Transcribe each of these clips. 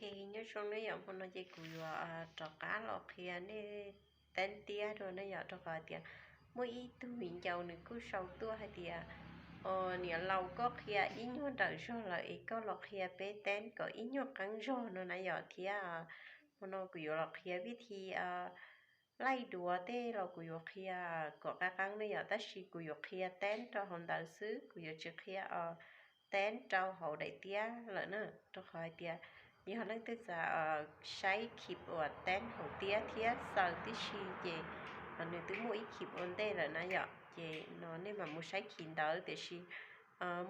Es nyob zoo nej yom, hmo no ces kuv yuav rov qab los qhia nej teeb tiab dua na yom, rau qhov hais tias muaj ib tug viv ncaus nws kuj sau tuaj hais tias niam laus koj qhia ib nyuag nrawm zog lawm es koj los qhia peb teeb kom ib nyuag qeeb zog no na yom, thiab hmo no kuv yuav los qhia vij thi laij duav tej los kuv yuav qhia kom qab qeeb ne yom, tab sis kuv yuav qhia teeb rau hauv ntawv xwb, kuv yuav tsis qhia teeb rau hauv daim tiab lawm na, rau qhov hais tias yog leej twg xav saib khiv uas teeb hauv tiab thiab xaws tib si ces nws twb muaj ib khiv ua ntej lawm na yom, ces no nej mam mus saib khiv ntawd, tiam sis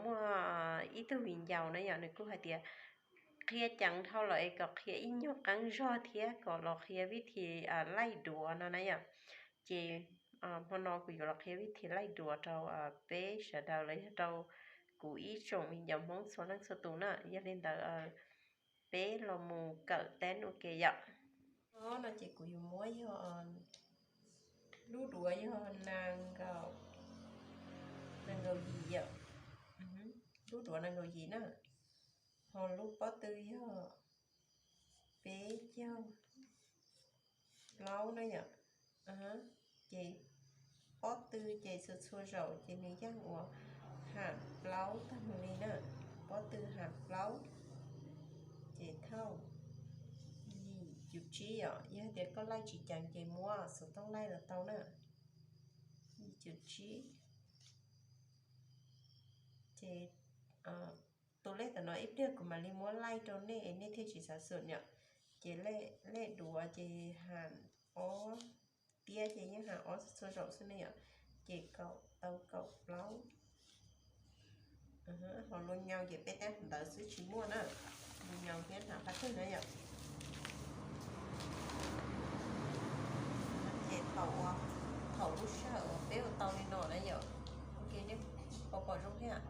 muaj ib tug viv ncaus na yom, nws kuj hais tias qhia ceev dhau lawm es kom qhia ib nyuag qeeb zog thiab kom los qhia vij thi laij duav no na yom. Ces hmo no kuv yuav los qhia vij thi laij duav rau peb sawv daws los yog rau kuv ib tsoom viv ncaus Hmoob txhua leej txhua tus na. Yog li ntawd peb los mus kawm teeb ua ke yom. No ces kuv yuav muab yog lub duav yog nees nkaum, nees nkaum yim yom, lub duav nees nkaum yim na, ho lub pob tw yog peb caug plaub na yom. Ces pob tw ces txhua txhua zaum ces nws yeej ua ham plaub tag mus li na, pob tw ham plaub, ces thauj yim cum tsib yom, yog tias koj laij tsis ceev ces muab xov tooj laij los tau na, yim cum tsib. Ces tus lej tam no ib pliag kuv mam li muab laij rau nej es nej thiaj tsis xav xum yom. Ces lej duav ces ham ob tiab ces yeej ham ob txhua zaum xwb ne yom, ces kaum tau kaum plaub. Ho lus nyaus ces peb teeb ntawd xwb tsis muaj na, lus nyaus thiab ham qab twg na yom. Ces thaum, thaum lub sij hawm uas peb ua tau li no na yom, ua ke nej pom pom zoo thiab.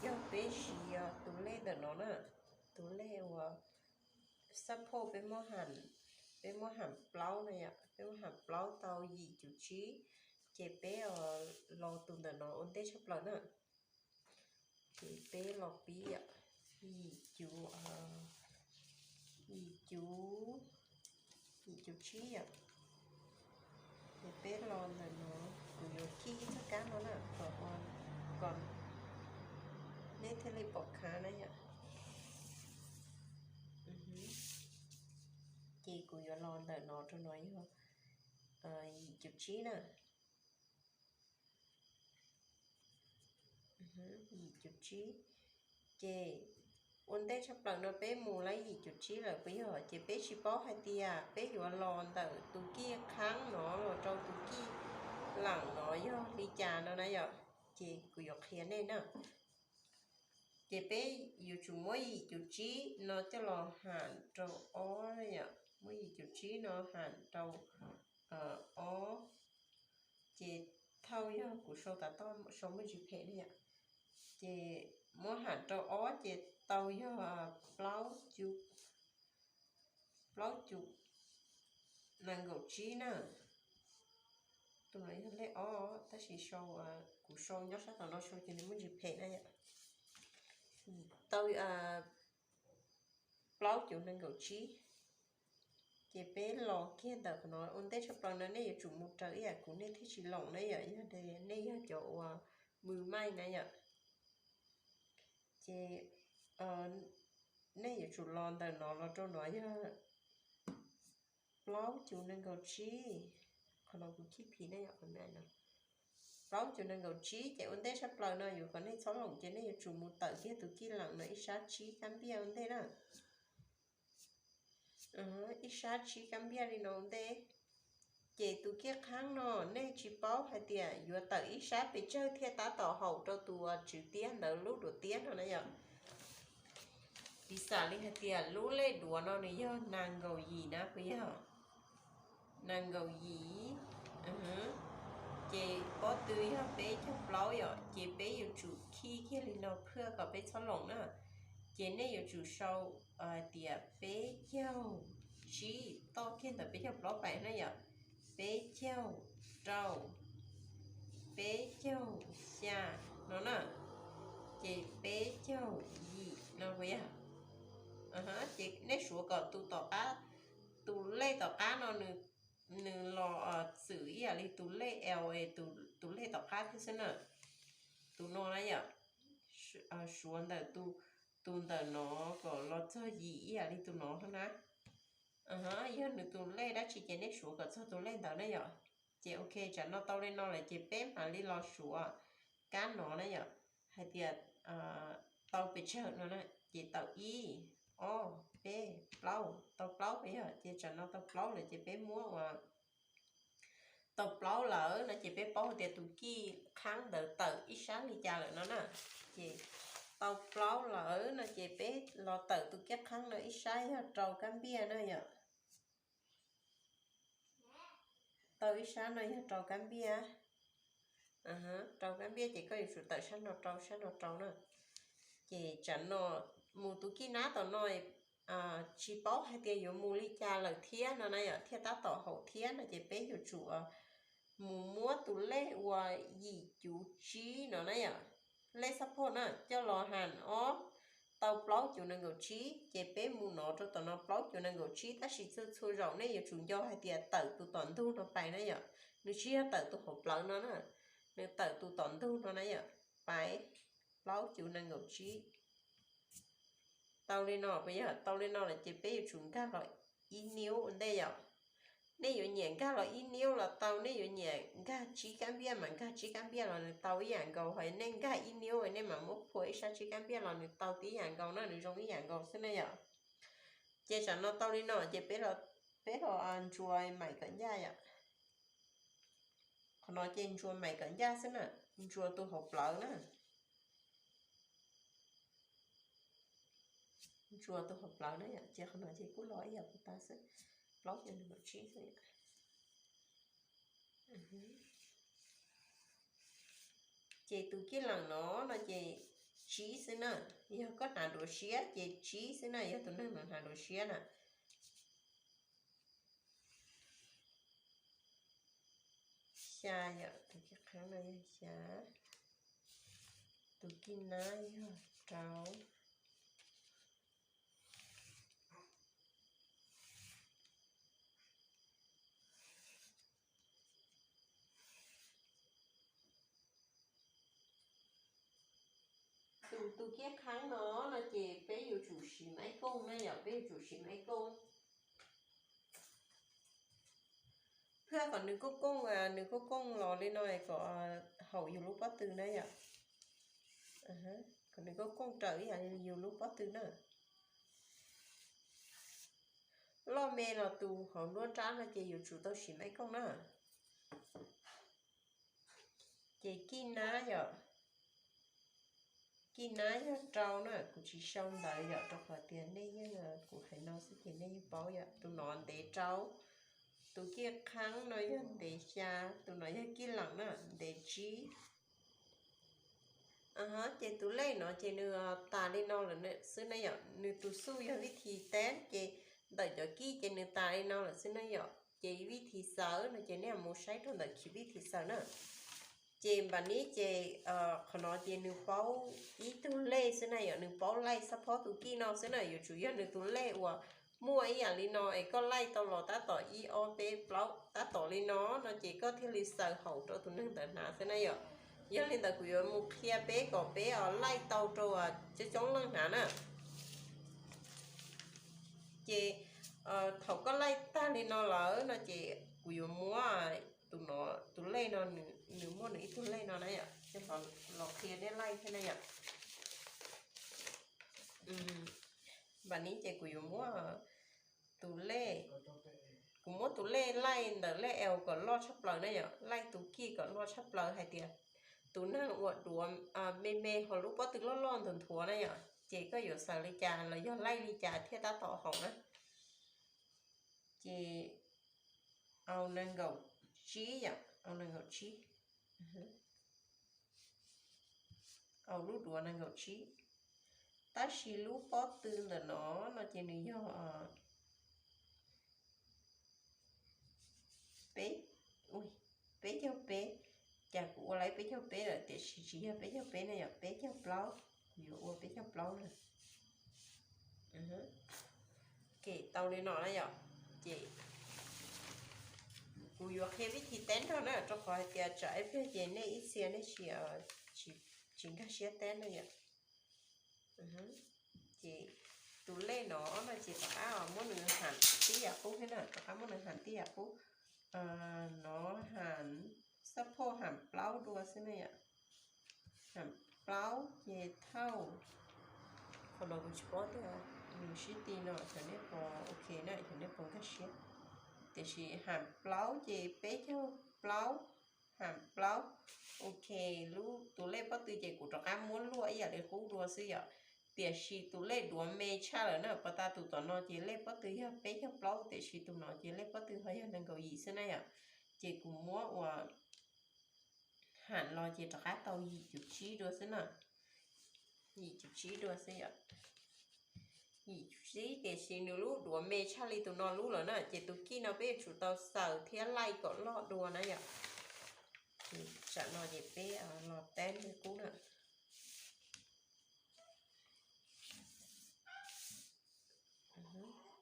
Yog peb siv tus lej ntawm no na, tus lej uas xab phauj peb muab ham, peb muab ham plaub na yom, peb muab ham plaub tau yim cum tsib, ces peb los tus ntawm no ua ntej tshaj plaws na. Ces peb los pib yim cum, yim cum, yim cum tsib yom. Ces peb los ntawm no, kuv yuav khij ib txoj kab no na, kom, kom nej thiaj li pom khav na yom. Ces kuv yuav los ntawm no rau no yog yim cum tsib na. Yim cum tsib. Ces ua ntej tshaj plaws no peb mus laij yim cum tsib lawm puas yog? Ces peb tsis paub hais tias peb yuav los ntawm tus kij qhaab no los rau tus kij leem no yog li cas no na yom. Ces kuv yuav qhia nej na. Ces peb yuav tsum muab yim cum tsib no coj los ham rau ob yom, muab yim cum tsib no ham rau ob. Ces thauj yog kuv sau tas toj sau muaj ntsis phem ne yom. Ces muab ham rau ob ces tau yog plaub cum, plaub cum nees nkaum tsib na. Tus no yog lej ob tab sis sau, kuv sau nyob sab tom no sau ces nws muaj ntsis phem na yom. Tau plaub cum nees nkaum tsib. Ces peb los kiag ntawm qhov no ua ntej tshaj plaws no nej yuav tsum mus raws ib yam kuv nej thiaj tsis loom na yom, yog nej yog cov uas mws maij na yom. Ces nej yuav tsum los ntawm no los rau no yog plaub cum nees nkaum tsib. Qhov no kuv khij phiv ne yom, qhov no plaub cum nees nkaum tsib. Ces ua ntej tshaj plaws no yuav kom nej txhob loom ces nej yuav tsum mus tawm kiag tus kij leem no ib sab tsib kab npiaj ua ntej na. Ib sab tsib kab npiaj li no ua ntej. Ces tus kij qhaab no nej tsis paub hais tias yuav tawm ib sab pes tsawg thiaj tab tom haum rau tus tswv tiab ntawd lub duav tiab no na yom. Piv xam li hais tias lub lej duav no nws yog nees nkaum yim na puas yog? Nees nkaum yim. Ces pob tw yog peb caug plaub yom, ces peb yuav tsum khij kiag li no phwj kom peb txhob loom na. Ces nej yuav tsum sau hais tias peb caug tsib, toj kiag ntawm peb caug plaub pais na yom, peb caug rau, peb caug xya no na, ces peb caug yim no puas yog? Nej suav kom tus tom qab, tus lej tom qab no nws los txwm ib yam li tus lej L, tus lej tom qab thiab xwb na. Tus no na yom, suav ntawm tus ntawm no kom los txog yim ib yam li tus no na. Yog nws tus lej dab tsi ces nej suav kom txog tus lej ntawd na yom. Ces ok, tsam no tau li no lawm ces peb mam li los suav kab no na yom. Hais tias tau pes tsawg no na, ces tau ib, ob, peb, plaub, tau plaub yog, ces tsam no tau plaub lawm ces peb muab ua tau plaub lawm no ces peb paub hais tias tus kij qhaab ntawd tawm ib sab li cas lawm no na. Ces tau plaub lawm no ces peb los tawm tus kij qhaab no ib sab yog rau kab npiaj na yom. Tau ib sab no yog rau kab npiaj. Rau kab npiaj ces koj yuav tsum tawm sab no rau sab no rau na. Ces tsam no mus tus kij nab tom no tsis paub hais tias yuav mus li cas lawm thiab no na yom, thiaj tab tom haum thiab no ces peb yuav tsum mus muab tus lej uas yim cuv tsib no na yom, lej xab phoj na coj los has ob, tau plaub cuv nees nkaum tsib ces peb mus nov rau tom no plaub cuv nees nkaum tsib, tab sis txhua txhua zaus nej yuav tsum nco hais tias tawm tus tom ntug no pais na yom, nws tsis yog tawm tus hauv plawv no na, nws tawm tus tom ntug no na yom, pais plaub cuv nees nkaum tsib. Tau li no, yog tau li no lawm ces peb yuav tsum nkag los ib niub ua ntej yom. Nej yuav nyiam nkag los ib niub los tau, nej yuav nyiam nkag tsib kab npiaj mas nkag tsib kab npiaj los nws tau ib yam nkaus, ho nej nkag ib niub nej mam muab phua ib sab tsib kab npiaj los nws tau tib yam nkaus na, nws zoo ib yam nkaus xwb na yom. Ces tsam no tau li no ces peb los ntsuas mais kom ncaj yom. Qhov no ces ntsuas mais kom ncaj xwb na, ntsuas tus hauv plawv na. Ntsuas tus hauv plawv na yom, ces qhov no ces kuj los ib yam puas tas xwb, plaub cuv nees nkaum tsib xwb. Ces tus kij leem no no ces tsib xwb na, yog koj hnav dua siab ces tsib xwb na, yog tus neeg no hnav dua siab na. Xya yom, tus kij qhaab no yog xya, tus kij nab yog rau. Tus, tus kij qhaab no no ces peb yuav tsum siv maib kooj na yom, peb yuav tsum siv maib kooj. Thiab kom nws kooj kooj, nws kooj kooj los li no kom haum yus lub pob tw na yom. Kom nws kooj kooj raws ib yam li yus lub pob tw na. Loj me los tus hauv nruab nrab no ces yuav tsum tau siv maib kooj na. Ces kij nab yom, kij nab yog rau na, kuv tsis sau ntawv yom, rau qhov tias nej yeej, kuv hais no xwb ces nej yeej paub yom. Tus no ntev rau, tus kij qhaab no yog ntev xya, tus no yog kij leem na, ntev tsib. Ces tus lej no ces nws tas li no lawm xwb na yom, nws tus xuj yog vij thim teb ces ntawm cov kij ces nws tas li no lawm xwb na yom. Ces vij thim xaws no ces nej mus saib rau ntawm vij thim xaws na. Ces npam nib ces qhov no ces nws paub ib tug lej xwb na yom, nws paub laij xab phob tus kij no xwb na, yuav tsum yog nws tus lej uas muaj ib yam li no es koj laij tau los tab tom ib ob peb plaub tab tom li no no ces koj thiaj li xaws haum rau tus neeg ntawd hnav xwb na yom. Yog li ntawd kuv yuav mus qhia peb kom peb laij tau rau coob coob leej hnav na. Ces thaum koj laij tag li no lawm no ces kuv yuav muab tus no, tus lej no, nws muaj nws ib tug lej no na yom, los qhia nej laij thiab na yom. Npam nib ces kuv yuav muab tus lej, kuv muab tus lej laij ntawm lej L kom loj tshaj plaws na yom, laij tus kij kom loj tshaj plaws hais tias tus neeg uas duav me me ho lub pob tw loj loj nthuav nthuav na yom, ces koj yuav xaws li cas los yog laij li cas thiaj tab tom haum na. Ces au nees nkaum tsib yom, au nees nkaum tsib, au lub duav nees nkaum tsib. Tab sis lub pob tw ntawm no no ces nws yog peb, peb caug peb, cas kuv ua laib peb caug peb lawm tiam sis tsis yog peb caug peb na yom, peb caug plaub, kuv yuav ua peb caug plaub na. Kem tau li no na yom. Ces kuv yuav qhia vib thi teb nrog na, rau qhov hais tias tsam ib pliag ces nej ib txhia nej tsis, tsis nkag siab teb na yom. Ces tus lej no no ces rov qab muab nws ham tib yam qub thiab na, rov qab muab nws ham tib yam qub. No ham, xab phauj ham plaub dua xwb na yom. Ham plaub ces thauj, qhov no kuv tsis paub tias nws sib ti no xyov nej puas ok na, xyov nej puas nkag siab. Tiam sis ham plaub ces peb caug plaub, ham plaub. Ok, lub tus lej pob tw ces kuv rov qab muab luaj ib yam li qub dua xwb yom. Tiam sis tus lej duav me tshaj lawm na, pas tas tus tom no ces lej pob tw yog peb caug plaub, tiam sis tus no ces lej pob tw ho yog nees nkaum yim xwb na yom. Ces kuv muab ua ham los ces rov qab tau yim cum tsib dua xwb na. Yim cum tsib dua xwb yom. Yim cum tsib, tiam sis nws lub duav me tshaj li tus no lub lawm na, ces tus kij no peb yuav tsum tau xaws thiab laij kom loj dua na yom. Tsam no ces peb los teb li qub na.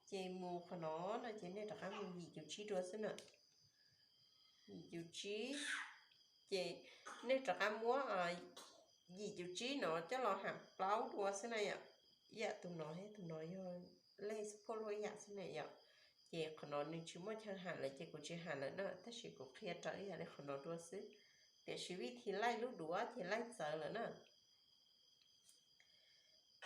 Ces mus qhov no no ces nej rov qab mus yim cum tsib dua xwb na. Yim cum tsib, ces nej rov qab muab yim cum tsib no coj los ham plaub dua xwb na yom. Ib yam tus no thiab tus no yog lej xab phauj luaj ib yam xwb na yom. Ces qhov no nws tsis muaj chaw ham lawm ces kuv tsis ham lawm na, tab sis kuv qhia raws ib yam li qhov no dua xwb. Tiam sis vib thi laij lub duav ces laij txawv lawm na.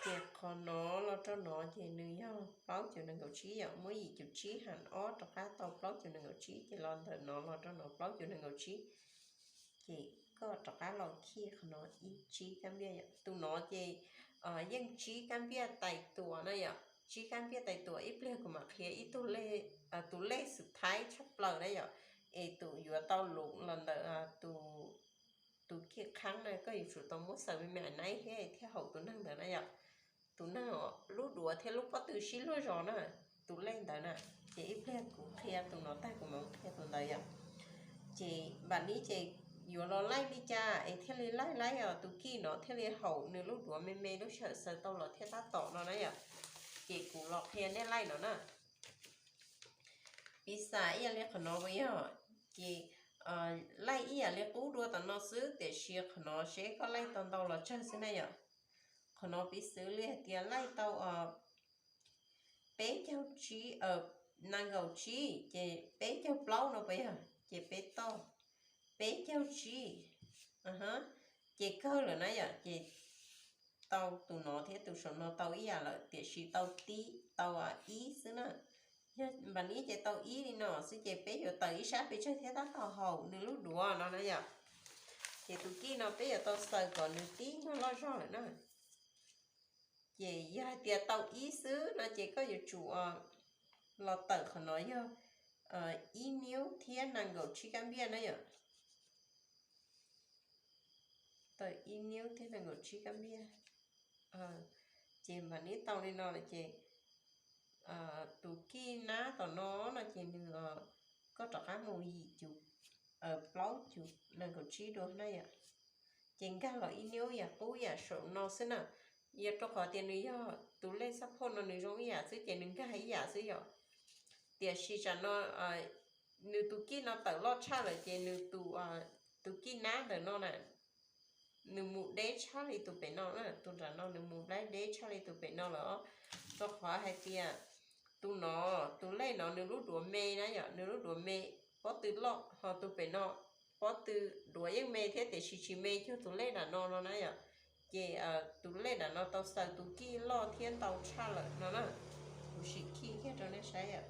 Ces qhov no los rau no ces nws yog plaub cum nees nkaum tsib yom, muab yim cum tsib ham ob rov qab tau plaub cum nees nkaum tsib, ces los ntawm no los rau no plaub cum nees nkaum tsib. Ces koj rov qab los khij qhov no ib tsib kab npiaj yom. Tus no ces yeej tsib kab npiaj tais tuam na yom, tsib kab npiaj tais tuam. Ib pliag kuv mam qhia ib tug lej, tus lej xwm thaib tshaj plaws na yom, es tus yuav tau lov los ntawm tus kij qhaab na, koj yuav tsum tau muab xaws me me naib thiab thiaj haum tus neeg ntawd na yom. Tus neeg lub duav thiab lub pob tw sib luag zos na, tus lej ntawd na. Ces ib pliag kuv qhia tus no tag kuv mam qhia tus ntawd yom. Ces npam li ces yuav los laij li cas es thiaj li laij laij os, tus kij no thiaj li haum nws lub duav me me lub sij hawm xaws tau los thiab tab tom no na yom. Ces kuv los qhia nej laij no na. Piv xam ib yam li qhov no puas yog? Ces laij ib yam li qub dua tom no xwb, tiam sis qhov no seb koj laij tau ntau los tsawg xwb na yom. Qhov no piv xwv li hais tias laij tau peb caug tsib, nees nkaum tsib, ces peb caug plaub no puas yog? Ces peb toj, peb caug tsib, ces kawg lawm na yom. Ces tau tus no thiab tus saum no tau ib yam lawm, tiam sis tau tib, tau ib xwb na. Yog npam li ces tau ib li no xwb, ces peb yuav tawm ib sab pes tsawg thiab tab tom haum nws lub duav no na yom. Ces tus kij no peb yuav tau xaws kom nws tib nyuag loj zog lawm na. Ces yog hais tias tau ib xwb no ces koj yuav tsum los tawm qhov no yog ib niub thiab nees nkaum tsib kab npiaj na yom. Tawm ib niub thiab nees nkaum tsib kab npiaj. Ces mam li tau li no lawm ces tus kij nab tom no no ces nws, koj rov qab mus yim cum, plaub cum nees nkaum tsib dua na yom. Ces nkag los ib niub yam qub yam saum no xwb na. Yog rau qhov tias nws yog tus lej xab phauj no nws zoo ib yam xwb ces nws nkag ib yam xwb yom. Tiam sis tsam no nws tus kij no tawm loj tshaj lawm ces nws tus, tus kij nab ntawm no na, nws mus deb tshaj li tus pem no na, tus nram no nws mus deb deb tshaj li tus pem no lawm. Rau qhov hais tias tus no, tus lej no nws lub duav me na yom, nws lub duav me, pob tw loj, ho tus pem no pob tw, duav yeej me thiab tiam sis tsis me cuag tus lej nram no no na yom. Ces tus lej nram no tau xaws tus kij loj thiab ntau tshaj lawm no na. Kuv sim khij kiag rau nej saib yom.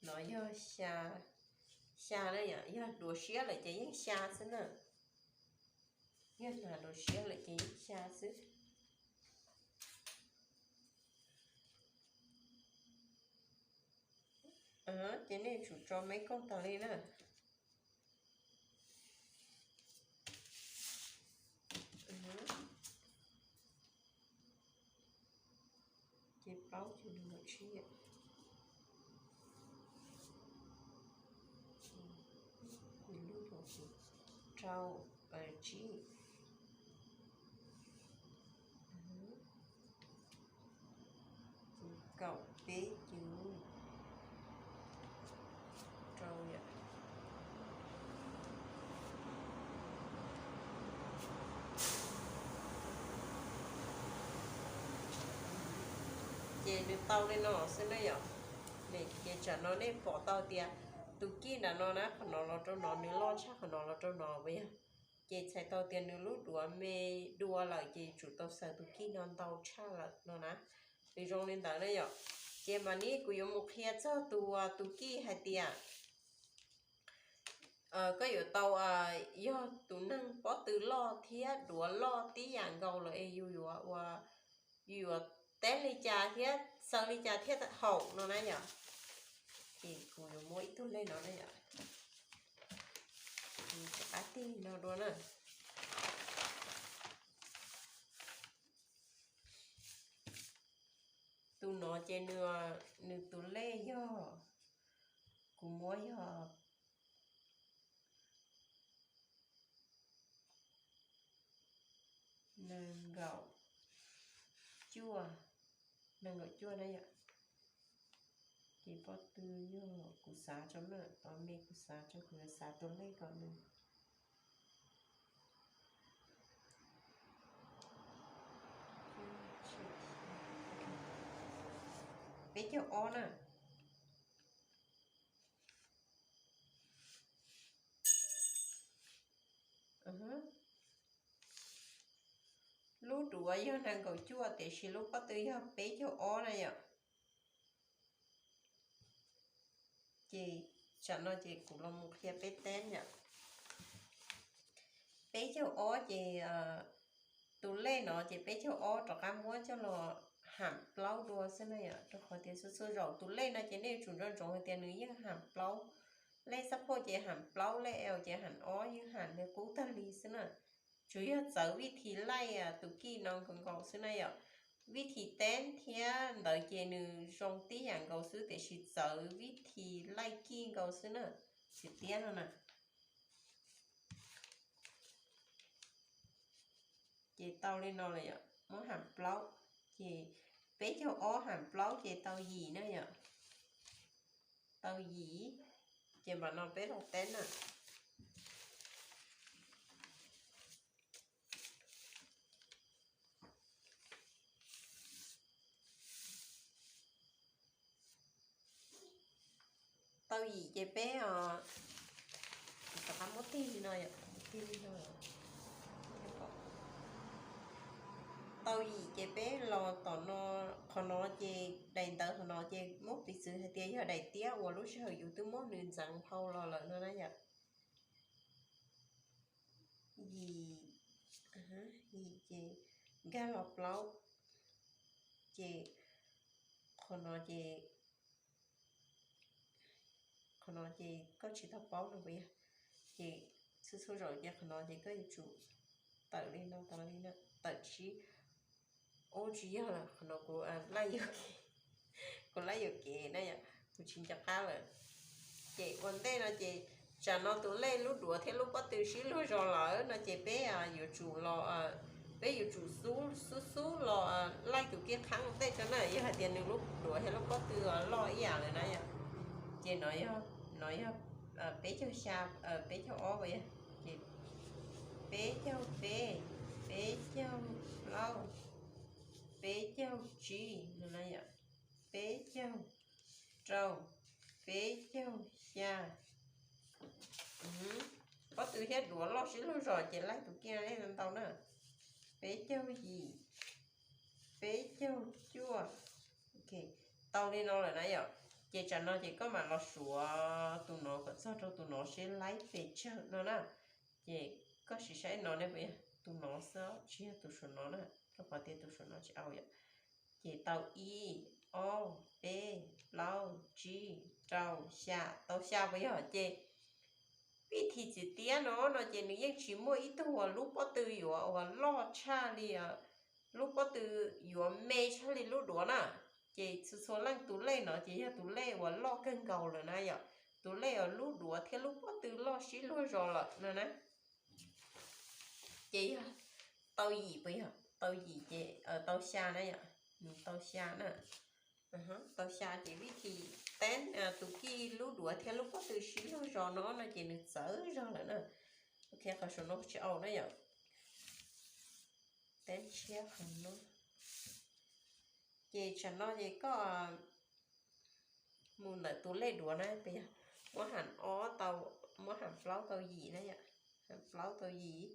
No yog xya, xya na yom, yog duav siab lawm ces yeej xya xwb na. Yog hnav duav siab lawm ces yeej xya xwb. Ces nej tsum tso me kooj tas li na. Ces plaub ces nws mus tsib, ces lub no ces rau, Tsib, kaum, peb, cuv, rau yom. Ces nws tau li no xwb na yom. Ces tsam no nej pom tau tias tus kij nram no na, qhov no los rau no, nws loj tshaj qhov no los rau no puas yog? Ces txhais tau tias nws lub duav me dua lawm ces tsum tau xaws tus kij no ntau tshaj lawm no na. Nws zoo li ntawd na yom. Ces mam li kuv yuav mus qhia txog tus, tus kij hais tias koj yuav tau yog tus neeg pob tw loj thiab duav loj tib yam nkaus lawm es yus yuav ua, yus yuav teb li cas thiab xaws li cas thiaj haum no na yom. Ces kuv yuav muab ib tug lej no na yom, kuv rov qab tig no dua na. Tus no ces nws, nws tus lej yog, kuv muab yog nees nkaum cuaj, nees nkaum cuaj na yom. Ces pob tw yog kuv xav rau na, tod me kuv xav rau, kuv yuav xav tus lej kom nws peb caug ob na. Lub duav yog nees nkaum cuaj tiam sis lub pob tw yog peb caug ob na yom. Ces tsam no ces kuv los mus qhia peb teb yom. Peb caug ob ces tus lej no ces peb caug ob rov qab muab coj los ham plaub dua xwb na yom, rau qhov tias txhua txhua zaus tus lej no ces nej yuav tsum nco ntsoov hais tias nws yeej ham plaub. Lej xab phoj ces ham plaub, lej L ces ham ob, yeej ham li qub tag li xwb na. Tsuas yog txawv vij thi laij tus kij no nkaus nkaus xwb na yom. Vij thi teb thiab ntawd ces nws zoo tib yam nkaus xwb tiam sis txawv vij thi laij kij nkaus xwb na. Txiv tiab no na. Ces tau li no lawm yom, muab ham plaub, ces peb caug ob ham plaub ces tau yim na yom. Tau yim, ces mam no peb los teb na. Tau yim ces peb, rov qab muab tig li no, tig li no. Tau yim ces peb los tom no, qhov no ces daim ntawv qhov no ces muab piv txwv hais tias yog daim tiab uas lub sij hawm yus twb muab nws ntxeev phau los lawm no na yom. Yim, yim ces nkag los plaub, ces qhov no ces, qhov no ces koj tsis tau paub no puas yog? Ces txhua txhua zaus ces qhov no ces koj yuav tsum tawm li no, tawm li no, tawm tsis, ub tsis yog lawm, qhov no kuv laij yuam kev, kuv laij yuam kev na yom, kuv tsis nco qab lawm. Ces ua ntej no ces tsam no tus lej lub duav thiab lub pob tw sib luag zos lawm no ces peb yuav tsum los, peb yuav tsum xub xub los laij tus kij qhab ua ntej tso na, yog hais tias nws lub duav thiab lub pob tw loj ib yam lawm na yom. Ces no yog, no yog peb caug xya, peb caug ob, ces peb caug peb, peb caug plaub, peb caug tsib, peb caug rau, peb caug xya. Pob tw thiab duav loj sib luag zos ces laij tus kij no ntau na. Peb caug yim, peb caug cuaj. Tau li no lawm na yom. Ces tsam no ces koj mam los suav tus no kom txog rau tus no seb laij pes tsawg no na. Ces koj sim saib no ne, tus no xwb tsis yog tus saum no na, rau qhov tias tus saum no tsis au yom. Ces tau ib, ob, peb, plaub, tsib, rau, xya, tau xya puas yog? Ces vij thi txiv tiab no no ces nws yeej tsis muaj ib tug uas lub pob tw yuav uas loj tshaj li, lub pob tw yuav me tshaj li lub duav na. Ces txhua txhua leej tus lej no ces yog tus lej uas loj kawg nkaus lawm na yom, tus lej uas lub duav thiab lub pob tw loj sib luag zos lawm no na. Ces yog tau yim puas yog? Tau yim ces tau xya na yom, nws tau xya na. Tau xya ces vib thi teeb tus kij lub duav thiab lub pob tw sib luag zos no no ces nws txawv zog lawm na. Ok, qhov saum no tsis au na yom. Teeb tshiab qhov no. Ces tsam no ces koj mus ntawm tus lej duav na, yog muab ham ob tau, muab ham plaub tau yim na yom, ham plaub tau yim,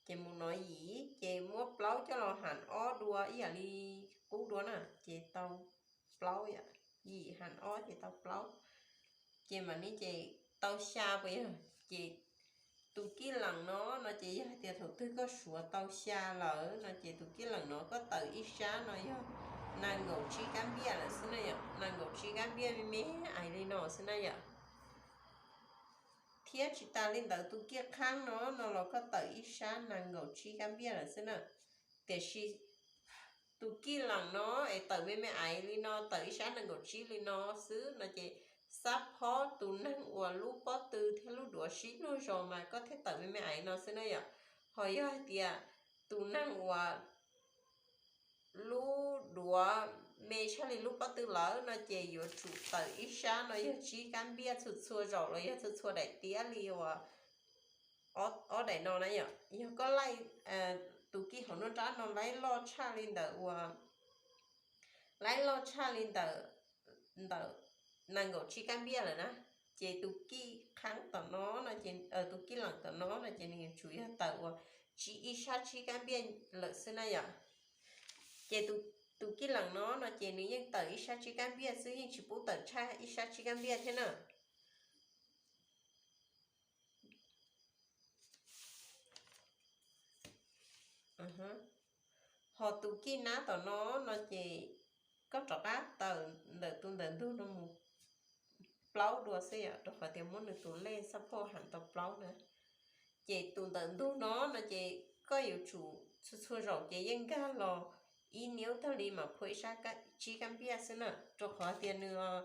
ces mus no yim ces muab plaub coj los ham ob dua ib yam li qub dua na, ces tau plaub yom, yim ham ob ces tau plaub. Ces mam li ces tau xya puas yog? Ces tus kij leem no no ces yog hais tias thaum twg koj suav tau xya lawm no ces tus kij leem no koj tawm ib sab no yog nees nkaum tsib kab npiaj lawm xwb na yom, nees nkaum tsib kab npiaj me me ais li no xwb na yom. Thiab tsis tas li ntawd tus kij qhaab no no los koj tawm ib sab nees nkaum tsib kab npiaj lawm xwb na. Tiam sis tus kij leem no es tawm me me ais li no, tawm ib sab nees nkaum tsib li no xwb no ces xab phob tus neeg uas lub pob tw thiab lub duav sib luag zos mas koj thiaj tawm me me ais no xwb na yom. Ho yog hais tias tus neeg uas lub duav me tshaj li lub pob tw lawm no ces yuav tsum tawm ib sab no yog tsib kab npiaj txhua txhua zaus los yog txhua txhua daim tiab li uas ob daim no na yom. Yog koj laij tus kij hauv nruab nrab no laij loj tshaj li ntawm uas, laij loj tshaj li ntawm, ntawm nees nkaum tsib kab npiaj lawm na, ces tus kij qhaab tom no no ces, tus kij leem tom no no ces nws yuav tsum yog tawm uas tsib, ib sab tsib kab npiaj lawm xwb na yom. Ces tus kij leem no no ces nws yeej tawm ib sab tsib kab npiaj xwb, yeej tsis pub tawm tshaj ib sab tsib kab npiaj thiab na. Ho tus kij nab tom no no ces koj rov qab tawm ntawm tus ntawm ntug no mus plaub dua xwb yom, rau qhov tias muab nws tus lej xab phoj ham tau plaub na. Ces tus ntawm ntug no no ces koj yuav tsum txhua txhua zaus ces yeej nkag los ib niub tag li mam phua ib sab tsib kab npiaj xwb na, rau qhov tias nws,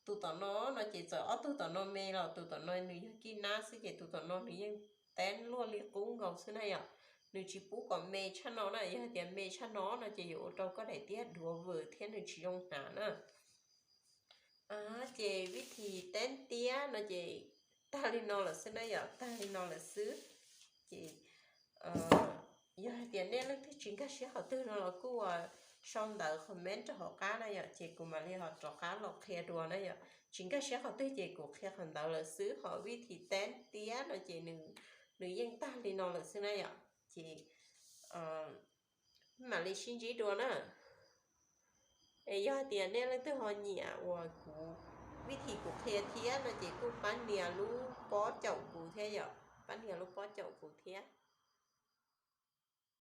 tus tom no no ces txawm ob tug tom no me los tus tom no nws yog kij nab xwb ces tus tom no nws yeej teeb luaj li qub nkaus xwb na yom. Nws tsis pub kom me tshaj no na, yog hais tias me tshaj no no ces yuav ua rau koj daim tiab duav vwm thiab nws tsis zoo hnav na. Ces vib thi teeb tiab no ces tag li no lawm xwb na yom, tag li no lawm xwb. Ces yog hais tias nej leej twg tsis nkag siab qhov twg no los kuj sau ntawv comment rau hauv qab na yom, ces kuv mam li ho rov qab los qhia dua na yom. Tsis nkag siab qhov twg ces kuv qhia qhov ntawd lawm xwb, ho vib thi teeb tiab no ces nws yeej tag li no lawm xwb na yom. Ces mam li sib ntsib dua na. Es yog hais tias nej leej twg ho nyiam uas kuv, vib thi kuv qhia thiab no ces kuj pab nias lub pob caum kuv thiab yom, pab nias lub pob caum kuv thiab.